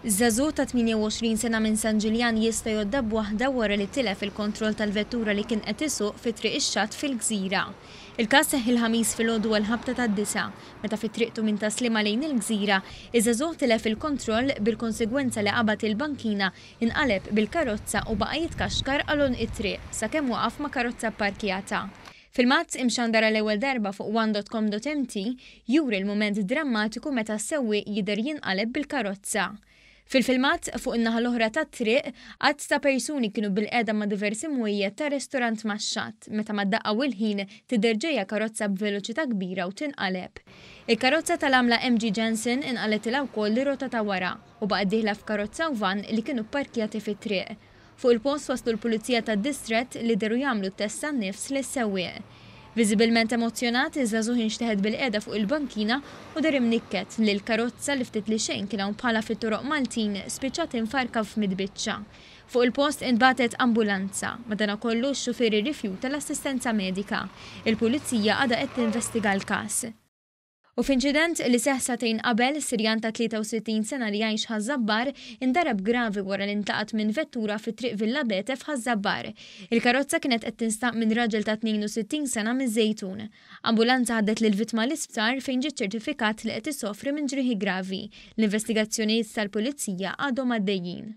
Żagħżugħ ta' 28 sena minn San Ġiljan jista' jgħoddha b'waħda wara li tilef il-kontroll tal-vettura li kien qed isuq fi Triq ix-Xatt fil-Gżira. Il-każ seħħ il-Ħamis filgħodu għall-ħabta tad-disgħa, meta fi triqtu minn Tas-Sliema lejn il-Gżira, iż-żagħżugħ tilef il-kontroll bil-konsegwenza li qabad il-bankina, inqaleb bil-karozza u baqa' jitkaxkar għal għonq it-triq sakemm waqaf ma' karozza pparkjata. Filmat imxandar għall-ewwel darba fuq one.com.mt juri l-mument drammatiku meta s-sewwieq jidher jinqaleb bil-karozza. Fil-filmat, fuq in-naħa l-oħra tat-triq, għadd ta' persuni kienu bilqiegħda ma' diversi mwejjed ta' restorant max-xatt meta mad-daqqa u l-ħin tidher ġejja karozza b'veloċità kbira u tinqaleb. Il-karozza tal-għamla MG Jensen inqaletilha wkoll ir-rota ta' wara u baqgħet dieħla f'karozza u vann li kienu pparkjati fit-triq. Fuq il-post waslu l-Pulizija tad-Distrett li dehru jagħmlu t-test tan-nifs lis-sewwieq. Viżibilment emozzjonat, iż-żagħżugħ inxteħet bilqiegħda fuq il-bankina u deher imnikket li l-karozza li ftit li xejn kien hawn bħalha fit-toroq Maltin spiċċat imfarrka f'mitt biċċa. Fuq il-post intbagħtet ambulanza, madanakollu x-xufier irrifjuta l-assistenza medika. Il-Pulizija għadha qed tinvestiga l-każ. U f'inċident li seħħ sagħtejn qabel, Sirjan ta' 63 sena li jgħix Ħaż-Żabbar indarab gravi wara li ntlaqat minn vettura fi Triq Villa Bete f'Ħaż-Żabbar. Il-karozza kienet qed tinstaq minn raġel ta' 62 sena miż-Żejtun. Ambulanza ħadet lill-vittma l-isptar fejn ġie ċċertifikat li qed isofri minn ġrieħi gravi. L-investigazzjonijiet tal-Pulizija għadhom għaddejjin.